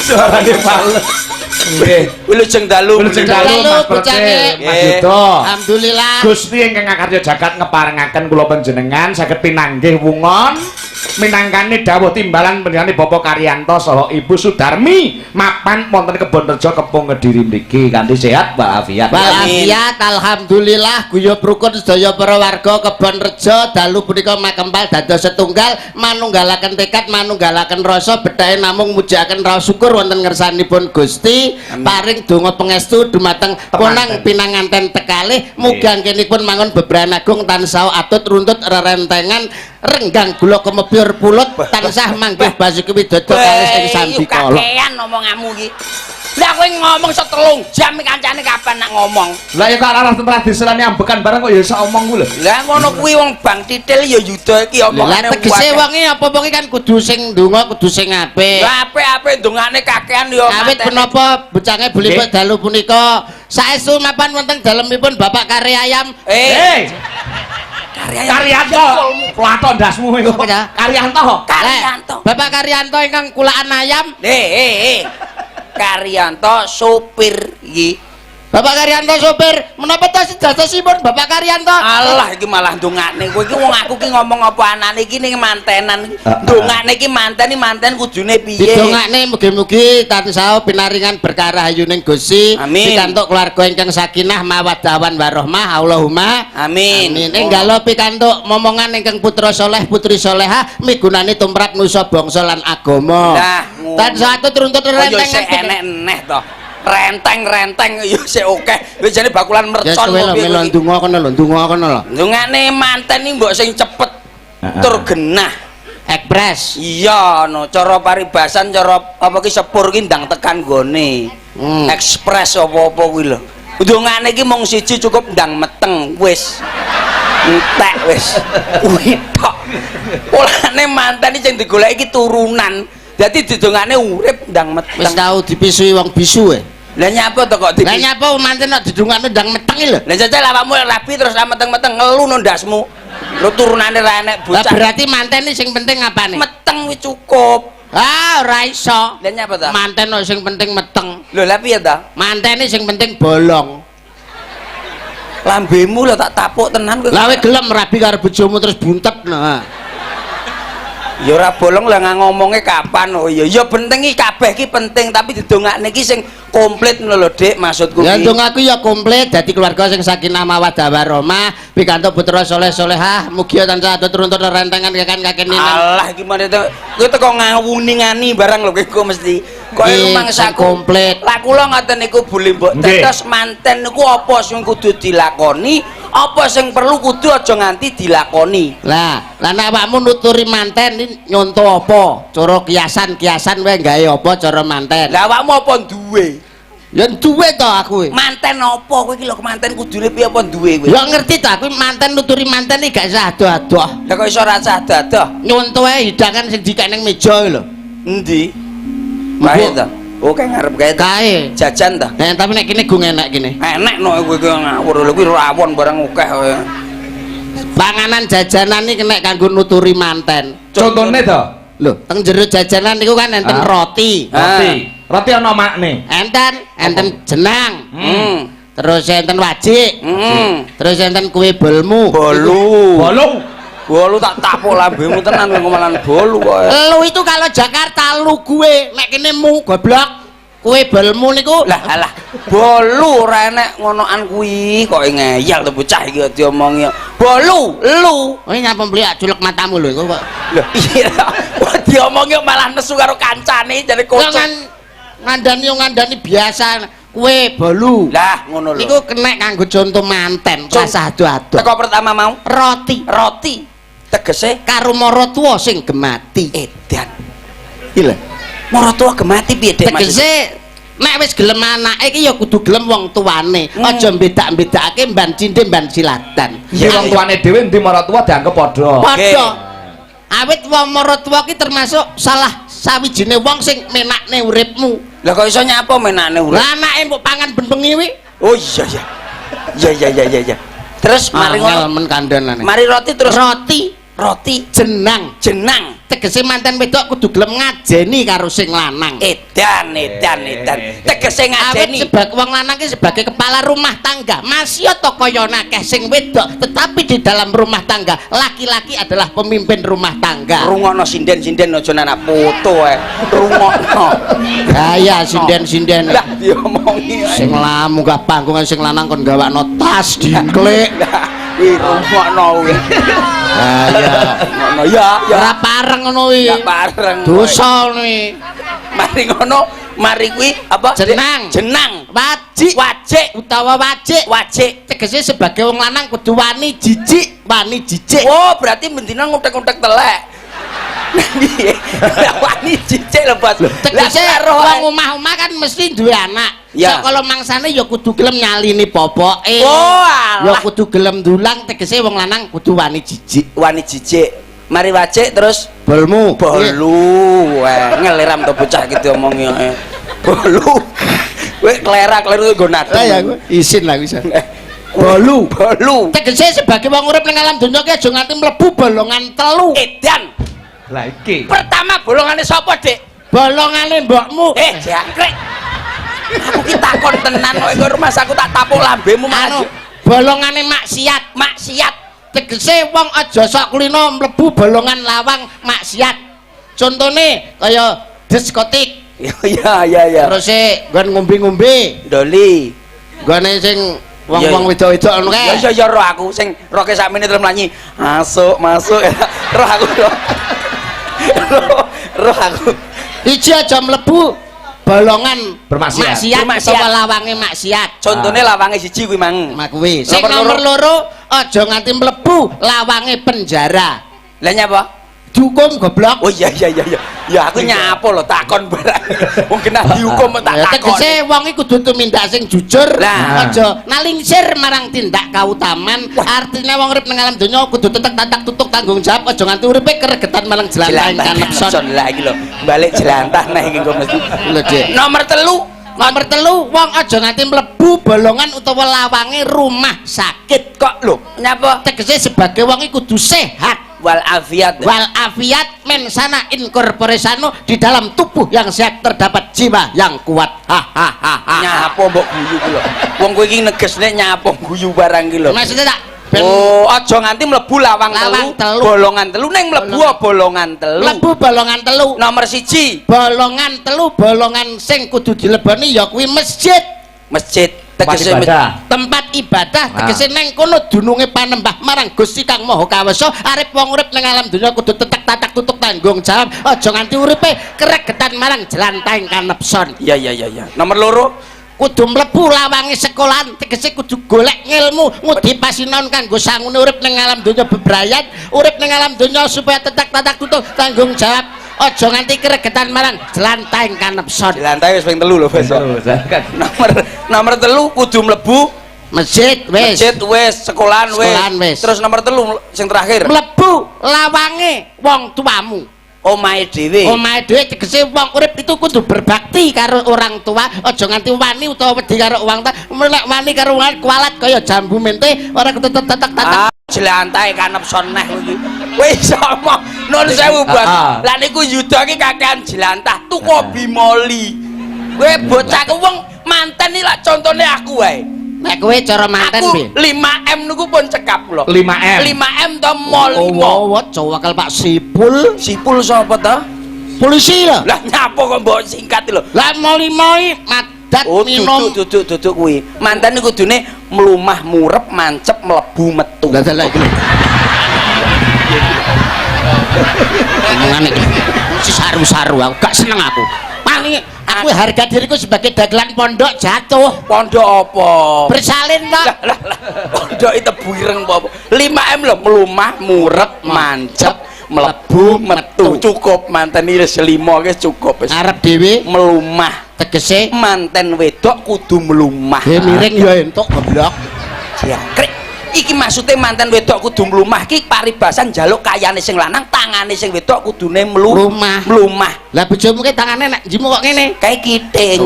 Suarane fales. Nggih. Wilujeng dalu. Wilujeng dalu, Dalu, Mas Percil, bocange. Mas Yuda. Alhamdulillah. Gusti ingkang ngakarya jagat ngeparengaken kula panjenengan saged pinanggih wungon minangkani dawuh timbalan panjenengane Bapak Karyanto saha Ibu Sudarmi mapan wonten Kebonrejo Kepung Kediri mriki kanthi sehat walafiat. Walafiat, alhamdulillah, guyub rukun sedaya para warga Kebonrejo dalu punika makempal dados setunggal, manunggalaken tekad, manunggalaken rasa, bethahe namung mujiaken raos syukur wonten ngersanipun Gusti, paring donga pangestu dumateng konang pinanganten tekalih, mugi anggenipun mangun bebrayan agung, tansah atut runtut rerentengan renggang gula kemepyur pulut, tansah manggih basuki widodo kalis ing sambikala. Kakean omonganmu iki. Lah, kowe ngomong setelung jam iki, kancane kapan nak ngomong? Lah ya kok arah tradisional ambekan barang kok ya iso omong ku lho. Lah, ngono kuwi wong Bang Titil ya Yuda iki Lah, omongane. Tegese wong iki apa, wong iki kan kudu sing ndonga kudu sing apik. Lah, apik-apik ndongane kakean ya Awit mateni. Menapa bocange Bulimbuk dalu punika saestu mapan wonten dalemipun Bapak Karyayam. Eh, Eh, Karya Karyanto, plato ndasmu iku. Apa ya? Karyanto. Karyanto. Lah, Bapak Karyanto ingkang kulaan ayam. Eh, eh, eh. Karyanto sopir iki. Bapak Karyanto sopir, menapa to sejatosipun Bapak Karyanto? Alah, iki malah ndongakne kowe iki, wong aku ki ngomong apa anane iki ning mantenan. Ndongakne iki manten, iki manten kudune piye? Didongakne mugi-mugi tansah pinaringan berkah rahayuning Gusti, Amin. Pikantuk keluarga ingkang sakinah mawaddah warahmah. Allahumma Amin. Amin. Enggalo pikantuk momongan ingkang putra soleh putri solehah migunani tumrap nusa bangsa lan agama. Lah, ngono. Tansah atut runtut Oh, ya rentengan. sik enek-eneh to. Renteng-renteng ya sik akeh. Wis jane bakulan Ya mercon kowe lho kok piye melo kowe iki. ndonga kono lho, ndonga kono lho. Ndongakne manten iki mbok sing cepet tur genah. Ekspres. Iya, no, cara paribasan, cara apa ki, sepur ki ndang tekan gone. Ekspres apa-apa kuwi lho. Ndongane iki mung siji cukup, ndang meteng wis. Entek wis. Kuwi tok. Polane manten iki sing digoleki iki turunan. Dadi didongane urip ndang Wis meteng. tau dipisui wong bisu e. Lah, nyapa to kok Lah, dipis? nyapa manten kok didongakno ndang meteng iki lho. Lah, jajal awakmu rabi terus ra meteng-meteng, ngelu no ndasmu. Lho, turunane ra enek Lah, bocah. berarti manten iki sing penting apane? Meteng wis cukup. Ah, ora iso. Lah, nyapa to? Manten kok sing penting meteng. Lho, lah piye to? Manten iki sing penting bolong. Lambemu lho tak tapuk tenan kowe. Lah, kowe gelem rabi karo bojomu terus buntet nah. Ya ora bolong lah, ngomonge kapan? Oh iya ya, penting iki, kabeh iki penting, tapi didongakne iki sing komplit ngono lho, Dik, maksudku Ya ki. ndongaku ya komplit, dadi keluarga sing sakinah mawaddah warahmah, pikantuk putra soleh solehah, mugi tansah atut runtut rentengan kakan kakeninan. Alah, iki mane to kowe teko ngawuni-ngani barang lho kowe mesti. Kok Nggih, sing rumangsaku komplit. Lah, kula ngoten niku, Bu Limbuk, dados manten niku apa sing kudu dilakoni, apa sing perlu kudu aja nganti dilakoni. Lah, lah nek awakmu nuturi manten iki nyonto apa? Cara kiasan-kiasan wae gawe apa cara manten? Lah, awakmu apa duwe? Ya duwe to aku. Manten apa kowe iki lho, manten kudune piye, apa duwe kowe? Ya ngerti to aku, manten nuturi manten iki gak usah adoh-adoh. Lah, kok iso ora adoh? Nyonto wae hidangan sing dikek ning meja iki lho. Endi? Kae Mbok. ta? Oh, kae ngarep kae ta? Kae. Jajan ta? Nah, tapi nek kene gung enak kene. Enek no kowe iki ngawur lho, kuwi rawon barang akeh kowe. Panganan jajanan iki kena kanggo nuturi manten. Contone to? Lho, teng jero jajanan niku kan enten Ah. roti. Roti. Roti ana makne. Enten, enten jenang. Terus enten wajik. Terus enten kue bolmu. Bolu. Bolu. Bolu tak tapuk lambemu tenan kowe, malan bolu kok. Lu itu kalau Jakarta lu gue, nek kene mu, goblok. Kue bolmu niku. Lah alah, bolu ora enek ngonoan kuwi, kok ngeyel to bocah iki diomongi. Bolu, lu. Oh, nyapa beli culek matamu lho kok. Lho iya, kok diomongi malah nesu karo kancane jane Kok kocok. Ngandani yo ngandani biasa kue bolu. Lah, ngono lho. Niku kena kanggo contoh manten, rasah ado-ado. Teko pertama mau Roti. Roti. Tegese karo maratuwa sing gemati. Edan. Iki lho. Maratuwa gemati piye, Dek, maksudnya? Tegese nek wis gelem anake iki ya kudu gelem wong tuane. Aja mbedak-mbedakake mban cindhe mban silatan. Ndi wong tuane dhewe, ndi maratuwa dianggep padha. Padha. Awit wong maratuwa ki termasuk salah sawijine wong sing menakne uripmu. Lah, kok iso nyapa menakne urip? Lah, anake mbok pangan ben bengi wi. Oh iya iya. Iya iya iya iya iya. Terus mari Angel ngono. men kandhanane. Mari roti terus Roti. Roti, jenang. Jenang. Tegese manten wedok kudu gelem ngajeni karo sing lanang. Edan, edan, edan. Tegese Awit ngajeni. Sebagai wong lanang ki sebagai kepala rumah tangga, masih to kaya akeh sing wedok, tetapi di dalam rumah tangga laki-laki adalah pemimpin rumah tangga. Rungokno sinden-sinden, aja nanak foto ae. Rungokno. Gaya sinden-sinden. Lah, diomongi ae. Sing lah munggah panggung sing lanang kon gawakno tas dingklik. Lah, kuwi rungokno kuwi. Gaya. Rungokno ya, ya. Ora pareng ngono kuwi. Ya pareng. Dosa ngono kuwi. Mari ngono, mari kuwi apa? Jenang. Jenang. Wajik. Wajik. Utawa wajik. Wajik. Tegese sebagai wong lanang kudu wani jijik, wani jijik. Oh, berarti bendina ngutek-ngutek telek. Piye? Lah, wani jijik lho, Bos. Lah, Tegese roh wong omah-omah kan mesti duwe anak. Ya. So, kalau mangsane ya kudu gelem nyalini popoke. Oh, Ya alah. kudu gelem dulang, tegese wong lanang kudu wani jijik. Wani jijik. Mari wajik terus Bolmu. Bolu. Weh, ngeliram to bocah gitu omongi ae. Bolu. Kowe klera kleru nggo nadem. Lah ya gue isin lah bisa. Bolu, bolu. Tegese sebagai wong urip ning alam donya ki aja nganti mlebu bolongan telu. Edan. Lah iki. Pertama bolongane sapa, Dik? Bolongane mbokmu. Eh, jangkrik. Aku ki takon tenan kok iku rumah aku tak tapuk lambemu Anu, malah. Bolongane maksiat. Maksiat. Tegese wong aja sok kulino mlebu bolongan lawang maksiat. Contone kaya diskotik, Ya ya ya. terus e nggon ngombe-ngombe, Doli. nggone sing wong-wong Iya, iya. wedok-wedok ngono kae. Ya ya ya, roh aku sing roke sakmene terus mlanyi. Masuk, masuk. Roh aku roh. Roh, roh aku. Iji aja mlebu bolongan Bermaksiat. maksiat Bermaksiat. utawa lawange maksiat. Contone lawange siji kuwi mang. Mak kuwi. Sing Nomor nomor loro aja nganti mlebu lawange penjara. Lah nyapa? Dihukum, goblok. Oh iya iya iya iya. Ya aku nyapo lho takon barang. Wong kena dihukum tak Ya, takon. tegese wong iku kudu tumindak sing jujur, Lah. aja nalingsir marang tindak kautaman. Artinya wong urip nang alam donya kudu tetek tatak tutuk tanggung jawab, aja nganti uripe keregetan marang jelantah Jelantah kanepson. lah iki lho. Balik jelantah nah iki engko mesti. Lho, Dik. Nomor telu. Nomor telu, wong aja nganti mlebu bolongan utawa lawange rumah sakit. Kok lho nyapa? Tegese sebagai wong iku kudu sehat Wal afiat. wal afiat, mensana in corpore sano, di dalam tubuh yang sehat terdapat jiwa yang kuat. Hahaha. Nyapo mbok guyu ku lho. Wong kowe iki negesne nyapo guyu barang ki lho. Maksudnya tak ben Oh, aja nganti mlebu lawang Lawang telu, telu. bolongan telu ning mlebu bolongan telu. Mlebu bolongan telu. Nomor siji, Bolongan telu, bolongan sing kudu dileboni ya kuwi masjid. Masjid. Tempat Tegese ibadah. Tempat ibadah, tegese neng kono dununge panembah marang Gusti Kang Maha Kawasa. Arep wong urip nang alam donya kudu tetek tatak tutuk tanggung jawab, aja nganti uripe keregetan marang jelantahing kanepson. Iya iya iya iya. Nomor loro, Kudu mlebu lawange sekolahan, tegese kudu golek ngilmu ngudi pasinon kanggo sangune urip ning alam donya, bebrayan urip ning alam donya supaya tetek tatak tutuk tanggung jawab, aja nganti keregetan marang jelantahing kanepson. Jelantah wis ping telu lho, Bos. Nomor nomor telu kudu mlebu Masjid wis. Masjid wis, sekolahan wis. Sekolahan wis. Terus nomor telu sing terakhir, Mlebu lawange wong tuamu. Omahe dhewe. Omahe dhewe, tegese wong urip itu kudu berbakti karo orang tua, aja nganti wani utawa wedi karo wong tua. Nek wani karo wong kualat kaya jambu mente, ora ketetet tetek tatak. Ah, jelantahe kanepson neh iki. Wis omong nun sewu, Bos. Ah. Lah niku Yuda iki kakean jelantah tuku bimoli. Kowe bocah ku wong manten iki lak contone aku wae. Nek kowe cara manten Aku piye? 5M niku pun cekap lho. 5M. 5M to mol 5. Oh, oh, cowok Pak Sipul. Sipul sapa to? Polisi lho. Lah nyapa kok mbok singkat lho. Lah mol lima iki madat Oh, minum. duduk duduk duduk kuwi. Manten niku kudune mlumah murep mancep mlebu metu. Lah lah iki lho. Omongane iki. Mesti saru-saru aku gak seneng aku. Paling aku harga diriku sebagai dagelan pondok jatuh. Pondok apa? Bersalin kok. Lah lah lah. Pondok itu ireng apa? 5M lho, mlumah murep mancep mlebu metu. Cukup manten iki wis 5 wis cukup wis. Arep dhewe Melumah. Tegese Manten wedok kudu melumah. He miring ya entuk, goblok. Jangkrik. Iki maksudnya manten wedok kudu mlumah ki paribasan njaluk kayane sing lanang, tangane sing wedok kudune Mlumah. mlumah. Lah bojomu ki tangane nek njimu kok ngene. Kayak kiting.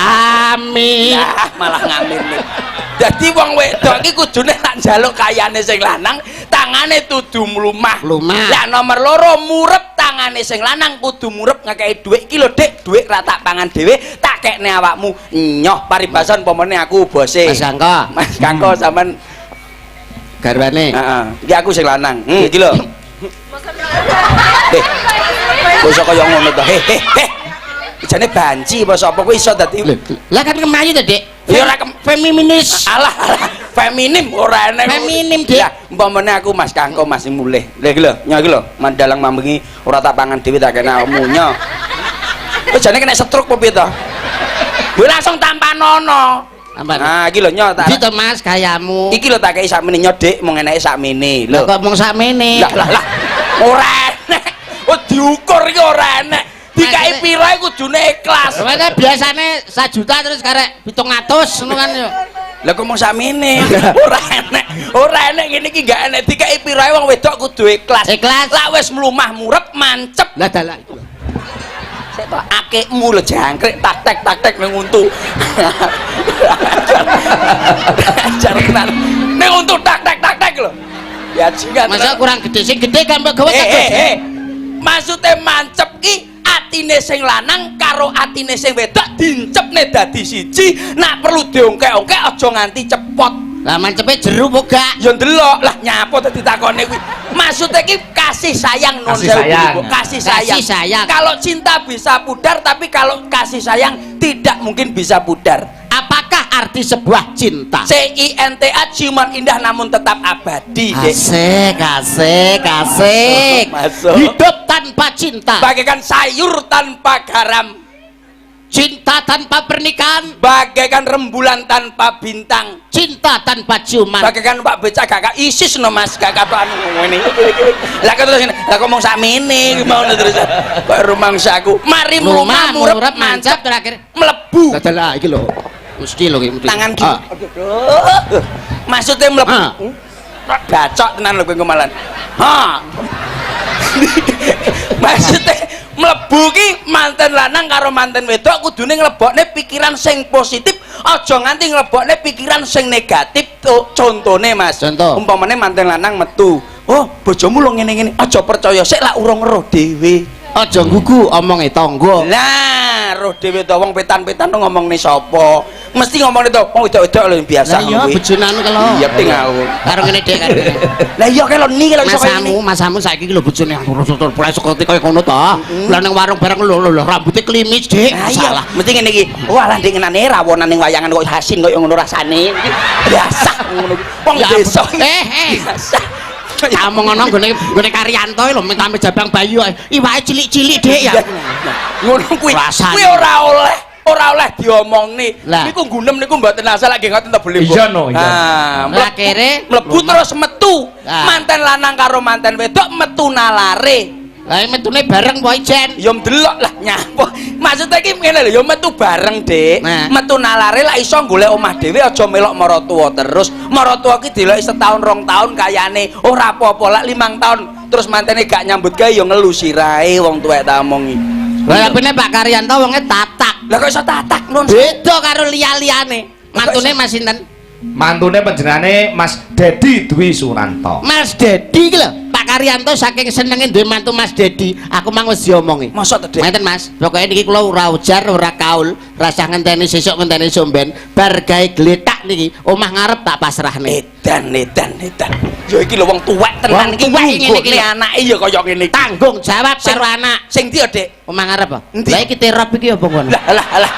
Amin. Ya, malah ngamin nih. Dadi wong wedok iki kudune lak njaluk kayane sing lanang, tangane tudu mlumah. Mlumah. Lah nomor loro murep tangane sing lanang kudu murep ngekeki dhuwit iki lho, Dik, dhuwit ra tak pangan dhewe, tak kekne awakmu. Nyoh paribasan pomone aku bose. Mas Kangko. Mas Kangko sampean Garwane. Heeh. Iki aku sing lanang. Iki lho. Eh. Kok iso kaya ngono to? Heh heh heh. Jane banci apa sapa kuwi iso dadi Lah kan kemayu to, Dik. Ya ora feminis. Alah, alah, feminim ora enek. Feminim, Dik. Lah, umpamane aku Mas Kangko Mas mulih. Lha iki lho, nyo iki lho, mandalang mambengi ora tak pangan dhewe tak kena awakmu nyo. Wis jane kena stroke apa piye to? Gue langsung tampanono. Tampan. Nah, iki lho nyo tak. Ndi to Mas gayamu? Iki lho tak kei sakmene nyo, Dik, mung eneke sakmene. Lah Lho. kok mung sakmene? Lah lah lah. Ora enek. Oh diukur iki ora enek. Dikai pira kudune ikhlas. Lah biasane 1 juta terus karek 700 ngono kan yo. Lah kok mung sakmene? Ora enek. Ora enek ngene iki gak enek. Dikai pira wong wedok kudu ikhlas. Ikhlas. Lah wis mlumah murep mancep. Lah dalah iku lho. Sik to akikmu lho jangkrik tak tek ning untu. Ajar tenan. Ning untu tak tek lho. Ya jingan. Masa kurang gede sing gede gampang gawe Eh. Maksude mancep ki atine sing lanang karo atine sing wedok dincepne dadi siji, nak perlu diongkek-ongkek aja nganti cepot. Lah mancepe jeru apa gak? Ya ndelok, lah nyapa dadi takone kuwi. Maksude ki kasih sayang non Kasih sayang. kasih sayang. Kasih sayang. Kalau cinta bisa pudar, tapi kalau kasih sayang tidak mungkin bisa pudar. Apakah arti sebuah cinta? C I N T A ciuman indah namun tetap abadi. Dek. Asik, asik, asik. Masuk. Hidup tanpa cinta. Bagaikan sayur tanpa garam, Cinta tanpa pernikahan, bagaikan rembulan tanpa bintang, cinta tanpa ciuman. Bagaikan Pak Becak gak ISIS no Mas, gak katokan ngene. Lah kok terus ngene, lah kok mong sakmene iki mau terus. Kok rumangsaku. Mari mlumah murep mancap terakhir mlebu. Lah dalah iki lho. Mesti lho iki mesti. Tangan ki. Ah. Aduh. Maksudnya mlebu. Ah. Bacok tenan lho kowe kemalan. Ha. Maksudnya mlebu ki manten lanang karo manten wedok kudune nglebokne pikiran sing positif, aja nganti nglebokne pikiran sing negatif. Contone Mas. Contoh. Umpamane manten lanang metu, oh bojomu lho ngene-ngene, aja percaya sik lak urung roh dhewe. Aja nggugu omonge tangga. Lah, roh dhewe to wong petan-petan ngomongne sapa? Mesti ngomongne to wong wedok-wedok lho biasa. Lah iya bojone anu kalau. Iya ting aku. Karo ngene dhek karo. Lah iya kelo ni kelo iso kaya Masamu, masamu saiki ki lho bojone terus mulai sekolah kaya ngono to. Lah ning warung bareng lho lho rambute klimis, Dik. Lah iya, Salah. mesti ngene iki. Wah, lah ndek ngenane rawonan ning wayangan kok asin koyo ngono rasane. Biasa ngono kuwi. Wong Ya desa. ampun. Eh. Biasa. Tak omong ngono nggone Karyanto lho mentame Jabang Bayu. Iwake cilik-cilik, Dik ya. Ngono kuwi. Rasane. Kuwi ora oleh diomongne. Niku gunem niku mboten asal lagi ngoten to beli. Iya no, iya. Ah, Akhire mlebu terus metu. Ah. Manten lanang karo manten wedok metu nalare. Lah metune bareng po ijen. Ya ndelok lah nyapa. Maksudnya iki ngene lho, ya metu bareng, Dik. Nah. Metu nalare lah iso golek omah dhewe aja melok maratuwa terus. Maratuwa ki deloki setahun rong tahun kayane ora apa-apa lak 5 tahun terus mantene gak nyambut gawe ya ngelu sirahe wong tuwek tak omongi. Lah apene Pak Karyanto wonge tatak. Lah kok iso tatak nun? Beda karo liya-liyane. Mantune Mas sinten? Mantune panjenengane Mas Dedi Dwi Suranto. Mas Dedi iki lho. Pak Karyanto saking senenge duwe mantu Mas Dedi, aku mang wis diomongi. Mosok to, Dik? Ngeten Mas, pokoke niki kula ora ujar, ora kaul, rasah ngenteni sesuk ngenteni somben, bar gawe gletak niki, omah ngarep tak pasrahne. Edan, edan, edan. Ya iki lho wong tuwek tenan Wong iki tuwek ngene iki lho. Anake ya kaya ngene iki. Tanggung jawab karo anak. Sing ndi ya, Dik? Omah ngarep apa? Endi? Lah iki terop iki apa ngono? Lah lah lah.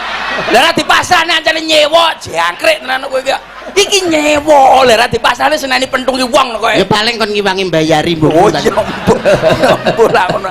Lah ra dipasrahne ancene nyewa, jangkrik tenan kowe iki. Iki nyewa, lah ra dipasrahne seneni pentungi wong kowe. Ya paling kon ngiwangi mbayari mbok. Oh iya, mbok. Mbok lah ngono.